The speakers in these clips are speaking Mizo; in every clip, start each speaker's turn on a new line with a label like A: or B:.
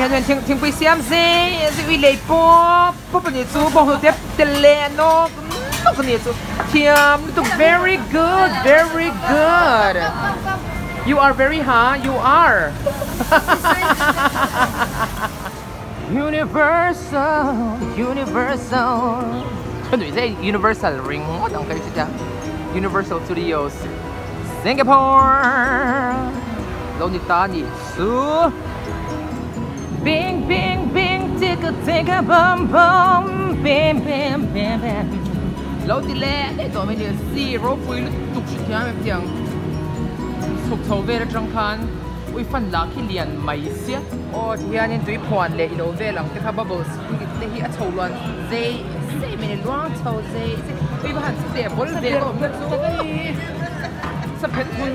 A: Thian thing thingpui siam zeh zeh ui lei pawp pawp a nih chu bawnghnute tel leh nawk nawk a nih chu thiam lutuk very good very good you are very ha you are Universal Universal ka nuih zeh Universal ringawt ang ka hre chiah Universal Studios Singapore lo ni ta a nih chu Bing bing bing ticka ticka bum bum bim bim bim bim lo ti leh daih tawh mai a ni si ropui lutuk hrethiam em tih ang chhuk chho vel atang khan ui fan lah khi lian mai sia. Aw ti hianin tui phuan leh ilo vel ang te kha bubbles te hi a chho luan zei zei mai a ni luang chho zei zei ui va han step bul ve ka awm na chu saphet hun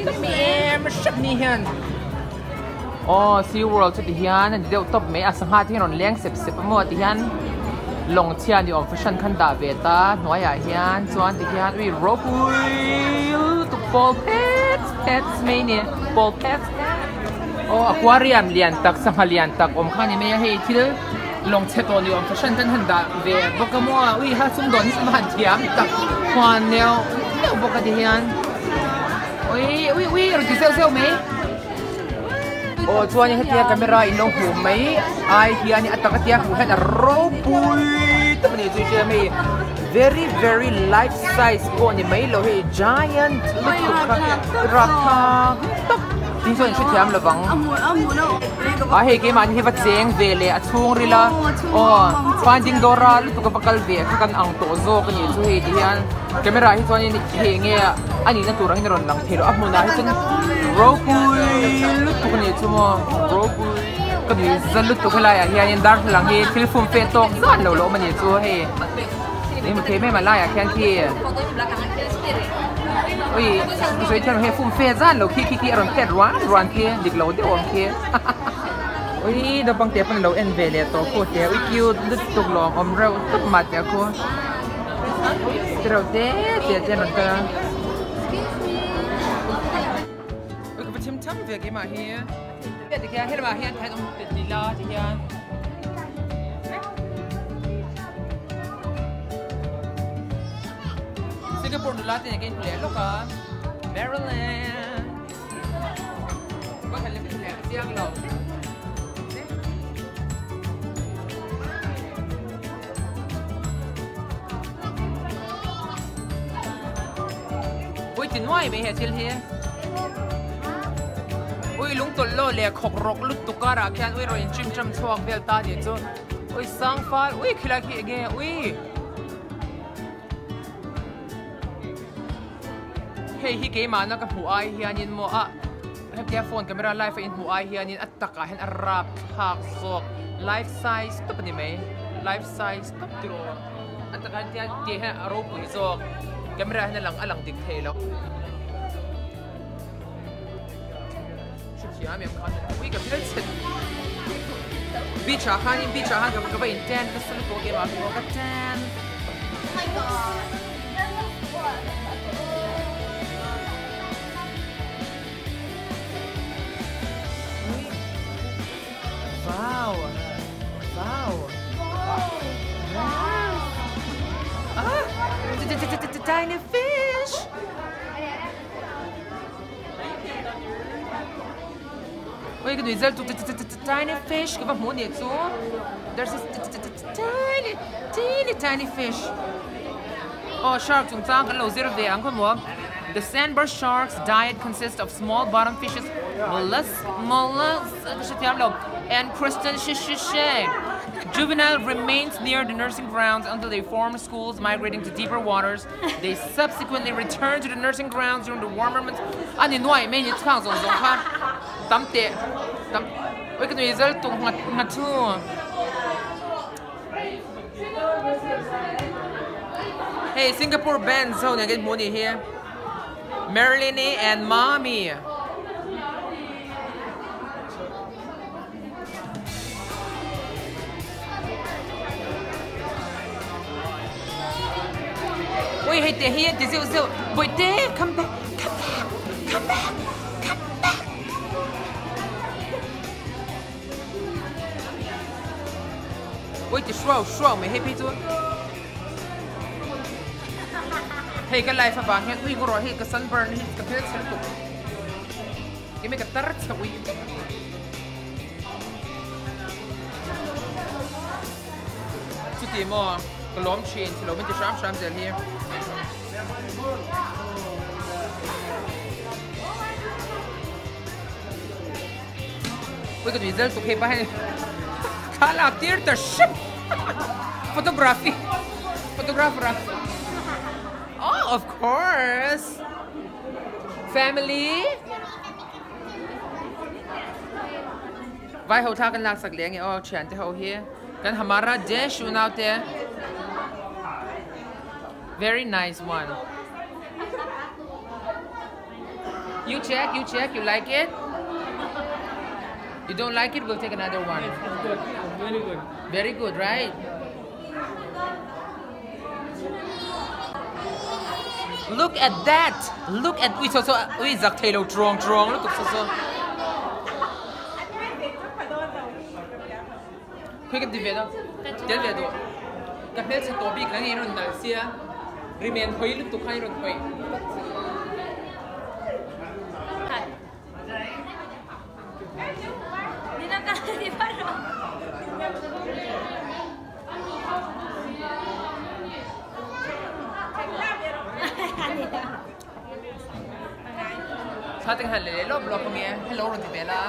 A: ta mi em hrep ni hian aw sea world chu ti hian a ni deuh tawp mai a sangha te hian rawn leng sep sep a maw ti hian lawng chhia ni awm fahran khan dah ve ta hnuaiah hian chuan ti hian ui ropui lutuk pawl phet phet mai a ni pawl phet Aw aquarium lian tak sangha lian tak awm kha a ni mai a hei thil lawng chhe tawh ni awm fahran kan han dah ve bawk a maw ui ha sumdawn hi a han thiam tak huan neuh neuh bawk a ti hian ui ui ui a rawn ti zeuh zeuh mai aw chuan hetia camera in lo hmuh mai ai hian a tak a tia hmuh hian a ropui tak a ni chu i hria mai very very life size pawh a ni mai lo hei giant lutuk kha rapthlak tak. Tin chuan in hrethiam lovang. A hei keimahni hi va cheng ve leh a chhung ril a aw finding Dora lutuk a va kal ve kha kan ang tawh zawk a nih chu hei ti hian camera hi chuanin hei enge a nihna tur ang hian a rawn lang thei lo a hmunah hi chuan ropui lutuk a nih chu maw ropui ka nui za lutuk helaiah hianin darthlalang hi thil fum fe tawk zan lo la awm a nih chu hei. Eng thei mai malai ah khian khi ui sawi thiam hei fum fe zan lo khi khi khi a rawn phet ruan ruan khi dik lo deuh awm khi ui naupang te pawn lo en ve leh tawh khu te ui cute lutuk lawng awm reuh tawp mah teh khu tireuh te te te an rawn kal a ui ka va chim cham ve keimah hi tikhian helamah hian thlan awm tila tikhian. Singapore nula te nen ka inhmu leh lawk a Maryland ka han lem leh chiang lo Ui ti nuai mai he thil hi Ui lung tawlh lawh leh khawk rawk lutuk karah khian ui rawn inchim cham chhuak vel ta nih chu. Ui sang fal ui khilai khi enge ui Hei hi keimahna ka hmuh ai hianin maw a hetia phone camera live a inhmuh ai hianin a takah hian a rap thlak zawk life size tawp a ni mai life size tawp tiraw a takah hian tiang tih hian a ropui zawk camera hian a lang a lang dik thei lo. Hrethiam em khan ui ka hmel chhe beach ah khan in beach ah khan ka va in tan nasa lutuk a keimah ah ka tan
B: Oh my god
A: Wow wow ah tiny fish Oi ka nui zel chu tiny fish ka va hmuh nih chu there's a tiny teeny tiny fish aw shark chungchang kan lo zir ve ang khaw maw the sandbar shark's diet consists of small bottom fishes mollusks mollusks ka hrethiam lo and crustaceans juvenile remains near the nursing grounds until they form schools migrating to deeper waters They subsequently return to the nursing grounds during the warmer months. A ni nuai mai ni chhuak zawng zawng kha tam teh tam oi ka nui zal tuk nghat nghat chu. Hey Singapore bands ho nen kan hmu ni hi Merlini and Mommy. Ui hei te hi a ti zeuh zeuh Bawihte come back come back come back come back. Ui ti hruau hruau mai hei phei chu hei ka life avang hian ui ngawrawh hei ka sunburn hi ka hmelchhe lutuk enge ka tar chhe ui chuti maw ka lawm thin chhe lo min ti hram hram zel hi. Ui ka tui zel tuk hei pa hian thla lak tir ta hrep photography photographer a oh of course family vai ho thla kan lak sak leh ange aw thian te ho hi kan hamara desh unau te very nice one You check, you check, you like it? You don't like it, we'll take another one.
C: It's good. Very good.
A: Very good, right? Look at that! Look at ui so so ui zak thei lo truang truang lutuk so so. Khui kan ti ve do. Tel ve do. Ka hmel chhe tawh bik nang in rawn nal sia. Rimen hawi lutuk khan i rawn hawi. Thla te han le leh lawp lawp ange hello rawn ti ve la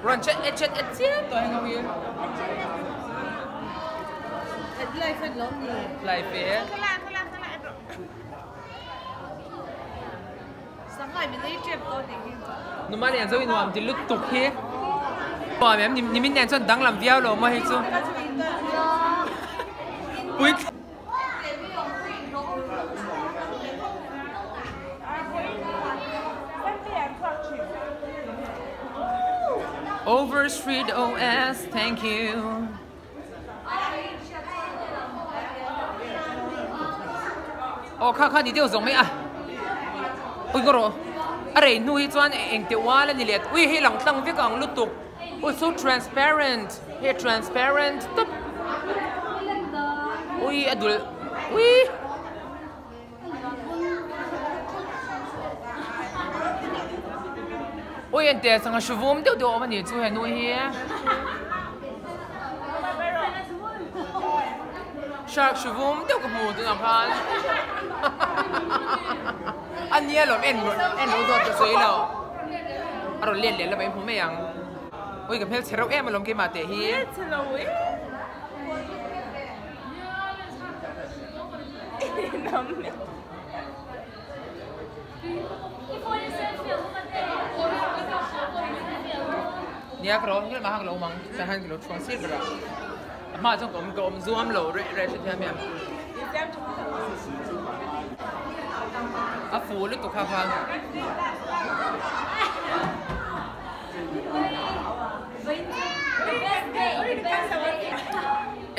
A: rawn chat et chat et chiam tawh heng ho hi live e Numa lian zo i nuam ti lutuk hi nuam em nimin nen chuan danglam viau lo maw hei chu pui Overstreet OS thank you. Aw kha kha ni deuh zawng mai a ui ka rawh a rei hnu hi chuan eng teh ual a ni leh ui hei lang tlang vek ang lutuk ui so transparent hei transparent tawp ui a dul ui. Ui en teh sangha hru vum deuh deuh a awm a nih chu henu hi shark hru vum deuh ka hmu tunah khan a nia lawm en en lo zawt ka sawi lo a rawn let leh lamah i hmu mai ang ui ka hmelchhe reuh em alawm keimah teh hi. Nia ka lo hel mah ka lo mang sa han ka lo thuang sir ber a a hma chuan ka awm ka awm zuam lo reh reh hre thiam em a fu lutuk kha khan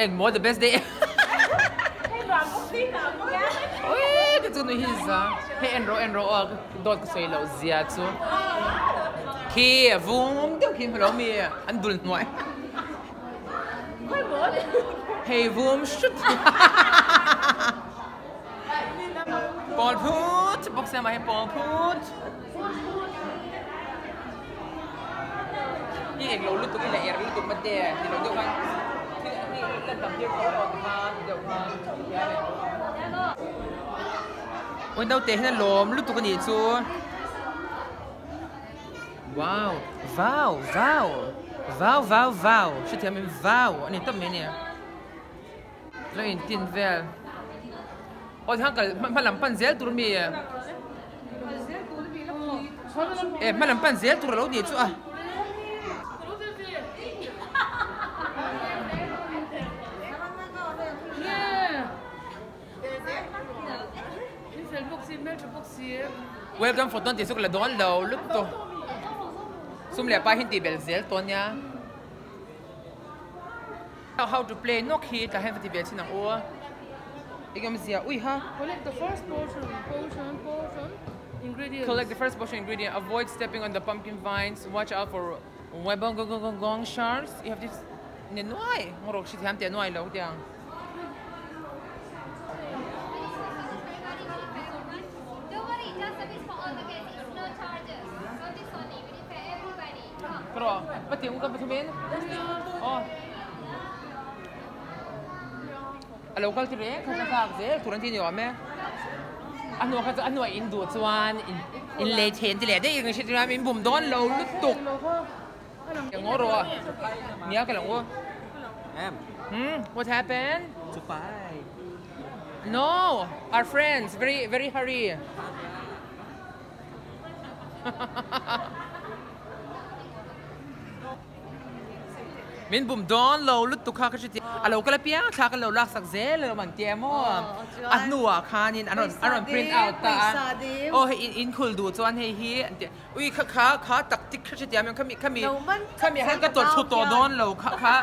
A: Eng maw the best day Ui ka chu nui hi za hei en rawh en rawh aw dawt ka sawi loh zia chu khi vum deuh khi hmu lo mi an dul hnuai hei vum hrut pawl phut bawk sia mah hi pawl phut I eng lo lutuk i la er lutuk mate ti lo deuh khan thil hi lan tam tir tho lo ti khan ti deuh khan Oi naute hian a lawm lutuk a nih chu Wow vau vau vau vau vau hrethiam em vau a ni tawp mai a ni lo in tin vel aw tikhan kal hma lam pan zel tur mi e hma lam pan zel tur a lo nih chu a. Welcome for dawn tih chu ka la dawn lo lutuk sum leh pa hi tih belh zel tawn nia. How to play nawk hi tah hian va ti ve chin ang u a eng awm zia ui ha.
C: Collect the first potion potion potion ingredients.
A: Collect the first potion ingredient avoid stepping on the pumpkin vines watch out for webong gong gong gong sharks you have this. ni nuai ngawrawk hrethiam teh nuai lo tiang. Kro, pati ung kan pathumin. Oh. A lo kal ti reng kha ka nghak zel tur an ti ni awm e. A hnuah kha chu a hnuah in duh chuan in lei thei an ti leh daih ang hriat tura min bum dawn lo lutuk. Eng rawh a nia ka lo u. Hmm, what happened?
D: To buy.
A: No, our friends very very hurry. Min bum dawn lo lutuk kha ka hre tih a lo kal apiang thla kan lo lak sak zel alo man tia maw a hnuah khanin an rawn an rawn print out ta a aw hei in in khul duh chuan hei hi an ti ui kha kha kha tak tik ka hre tia khami khami khami ah khan ka tawlh thlu tawh dawn lo kha kha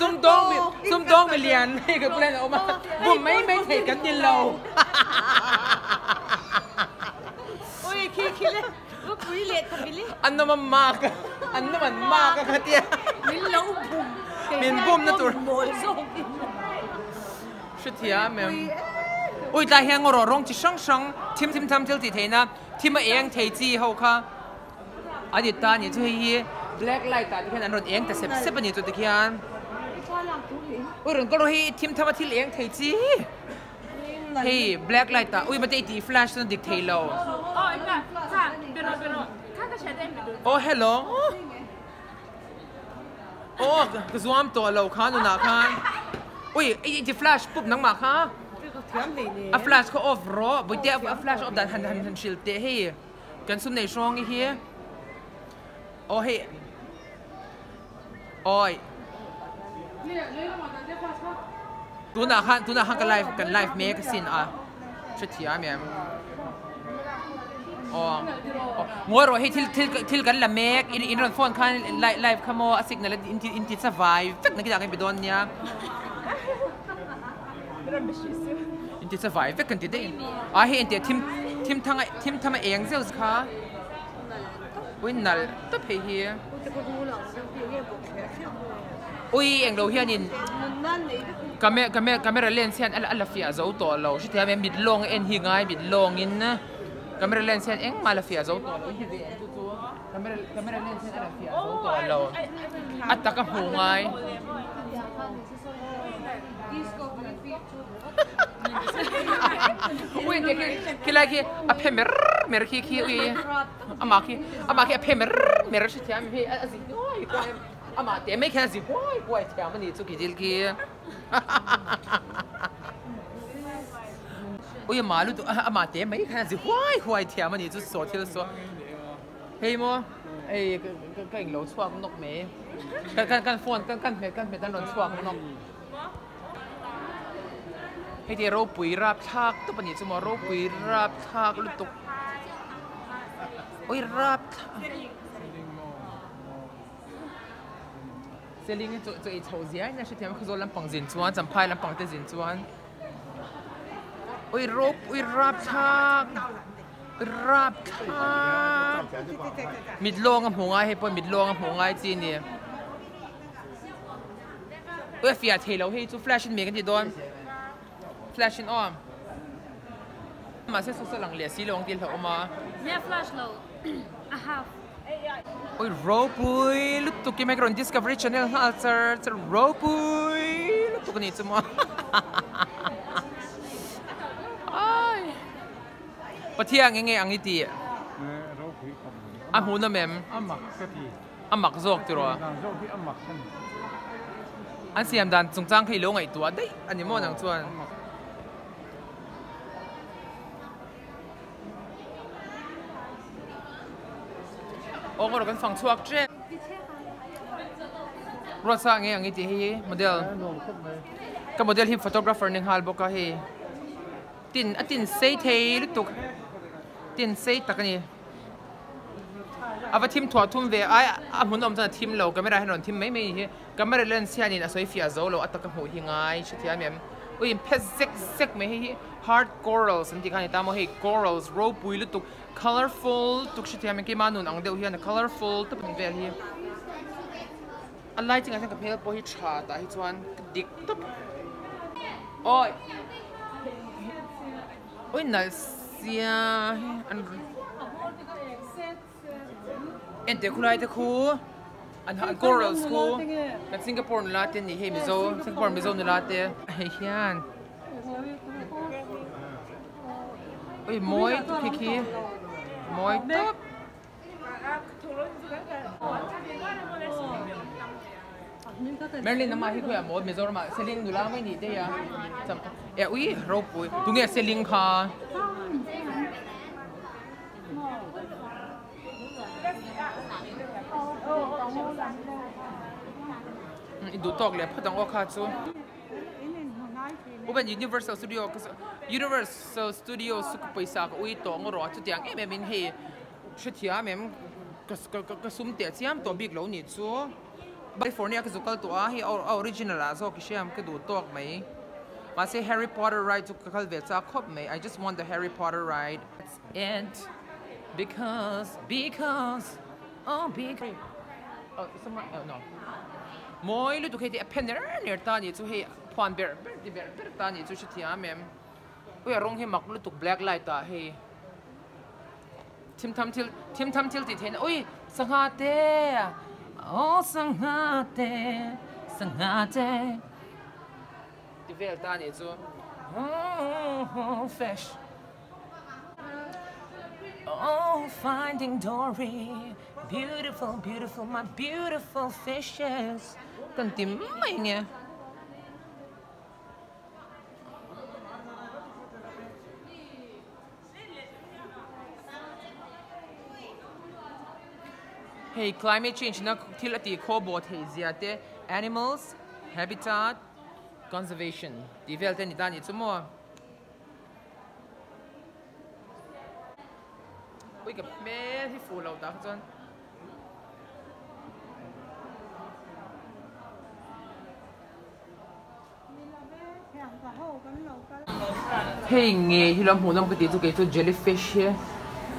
A: sumdawng sumdawng milian hei ka plan a awm a bum mai mai thei kan ni lo. An nawm an mak a, an nawm an mak a kha tia.
C: Min lo bum.
A: Min bum na tur. Hrethiam em. Ui tlai hian ngaw rawh rawng chi hrang hrang thim thim tham thil tih theihna thim a eng thei chi ho kha a ni ta a nih chu hei hi black light ah te khian an rawn eng ta sep sep a nih chu tikhian. Ui rawn kal rawh hei thim tham a thil eng thei chi. Hei black light ah ui mate i tih flash chuan a dik thei lo. Aw hello aw ka zuam tawh lo kha nunah khan ui i ti flash pup nangmah kha a flash kha off rawh bawihte a flash off dan han han hrilh teh hei kan sum nei hrawng i hi aw hei Awi. Tunah khan tunah khan ka live kan live mek asin a. Hrethiam em. Aw. Ngawi rawh hei thil thil thil kan la mek in in rawn phone khan live live kha maw a signal in ti in ti chavai vek na kidah kan be dawn nia. In ti chavai vek kan ti daih. A hei engtiah thim thim thang thim tham a eng zeuh kha. Ui nalh tawp hei hi. Ui englo hianin camera lens hian a la fiah zo tawh lo hrethiam em mit lawng a en hi ngai mit lawngin camera lens hian engmah a la fiah zo tawh lo hi ve chu chu camera lens hian a la fiah zo tawh lo a tak a hmuh ngai. Ui engtia khi khilai khi a phe mer mer khi khi ui amah khi amah khi a phe mer mer a hrethiam em hei a zi huai huai amah teh mai khian a zi huai huai thiam a nih chu kidil khi ui amah lutuk amah teh mai khan a zi huai huai thiam a nih chu saw thil saw hei maw hei ka englo chhuak nawk mai kan kan phone kan kan hmet kan hmet an rawn chhuak nawk. Hei ti ropui rapthlak tawp a nih chu maw ropui rapthlak lutuk ui rapthlak seling hi chu chu ei chho ziai in a hrethiam a khawzawl lampang zin chuan champhai lampang te zin chuan ui ropui rapthlak rapthlak mit lawng a hmu ngai hei pawh mit lawng a hmu ngai chi a ni. Ui a fiah thei lo hei chu flash in mi kan ti dawn flash in aw mahse saw saw lang leh si lo ang tih a hlauhawm a.
C: Nia flash lo a half.
A: Ui ropui lutuk i mai ka rawn discovery channel nghal char char ropui lutuk a nih chu maw ai Pathian nge nge ang i tih a hmuhnawm em? A mak zawk tiraw? An siam dan chungchang kha i lo ngaihtuah daih a ni maw nang chuan? Aw ngaw rawh kan fang chhuak ṭep. Ruatsa nge ang i tih hei hi model. Ka model hi photographer ni nghal bawk a hei. Tin a tin sei thei lutuk. Tin sei tak a ni. A va thim thuah thum ve ai a hmun awm chuan a thim lo camera hian a rawn thim mai mai a ni hi camera lens hianin a sawi fiah zo lo a taka hmuh hi ngai hrethiam em. Ui in phet zek zek mai hei hi hard corals an tih kha a ni ta maw hei corals ropui lutuk colourful lutuk hrethiam in keima nun ang deuh hian a colourful tawp ang vel hi a lighting ah hian ka hmel pawh hi tha tah hi chuan ka dik tawp awi awi nalh sia hi an Enteh khulai te khu an han corals khu kan Singapore nula te ni hei Mizo Singapore Mizo nula te hei hian ui mawi tuk khi khi mawi tawp. Merlin amah hi khawiah maw Mizoram ah Seling nula mai nih daih a e ui ropui tunge Seling kha. I duh tawk leh phawt ang aw kha chu. Uben Universal Studio Universal Studio chu ka pawisa ka ui tawh ngawt rawh a chutiang em em in hei hrethiam em ka sum teh chiam tawh bik lo nih chu. California ka zu kal tawh a hei a original ah zawk i hriam ka duh tawk mai. Mahse Harry Potter ride chu ka kal ve chak khawp mai I just want the Harry Potter ride. And because because oh because oh someone oh no mawi lutuk hei te a phe ner ner ta nih chu hei phuan ber ber ti ber ber ta nih chu hrethiam em ui a rawng hi mak lutuk black light ah hei thim tham thil thim tham thil tih theihna ui sangha te oh sangha te sangha te ti vel ta nih chu oh fish. Oh finding Dory Beautiful beautiful my beautiful fishes Kan ti mai nge Hei climate change na thil a tih khaw bawh theih zia te animals habitat conservation tih vel te a ni ta a nih chu maw. Ui ka hmel hi fuh loh tak chuan Hei ngei hi lo hmuh nawm ka tih chu kei chu jellyfish hi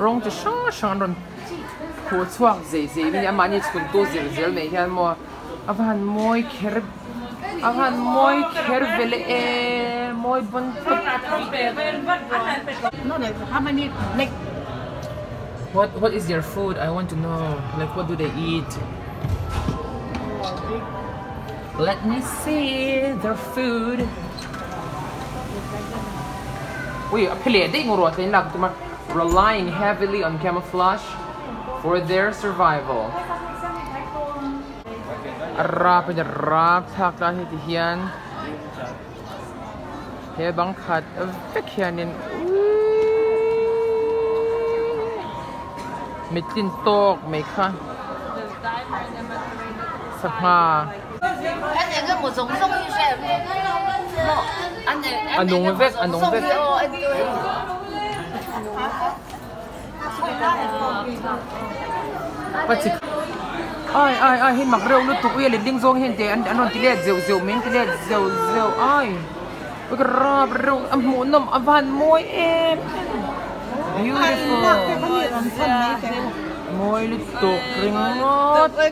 A: rawng chi hrang hrang an rawn khuh chhuak zei zei mai a ni amahni chhuntu zir zel mai hian maw a va han mawi kher a va han mawi kher ve le e mawi bawn tawp. What what is their food I want to know like what do they eat let me see their food Ui a phe leh daih ngawh ruah tlai lak tum a relying heavily on camouflage for their survival a rap a ni rap thlak lai heti hian he bang khat vek hianin uiiii mitlin tawk mai kha sangha. A nung vek a nung vek. Ai ai ai hei mak reuh lutuk ui a letling zawng hian teh an rawn ti let zeuh zeuh mai an ti let zeuh zeuh ai ui ka rap reuh a hmuh nawm a van mawi em em beautiful mawi lutuk ringawt.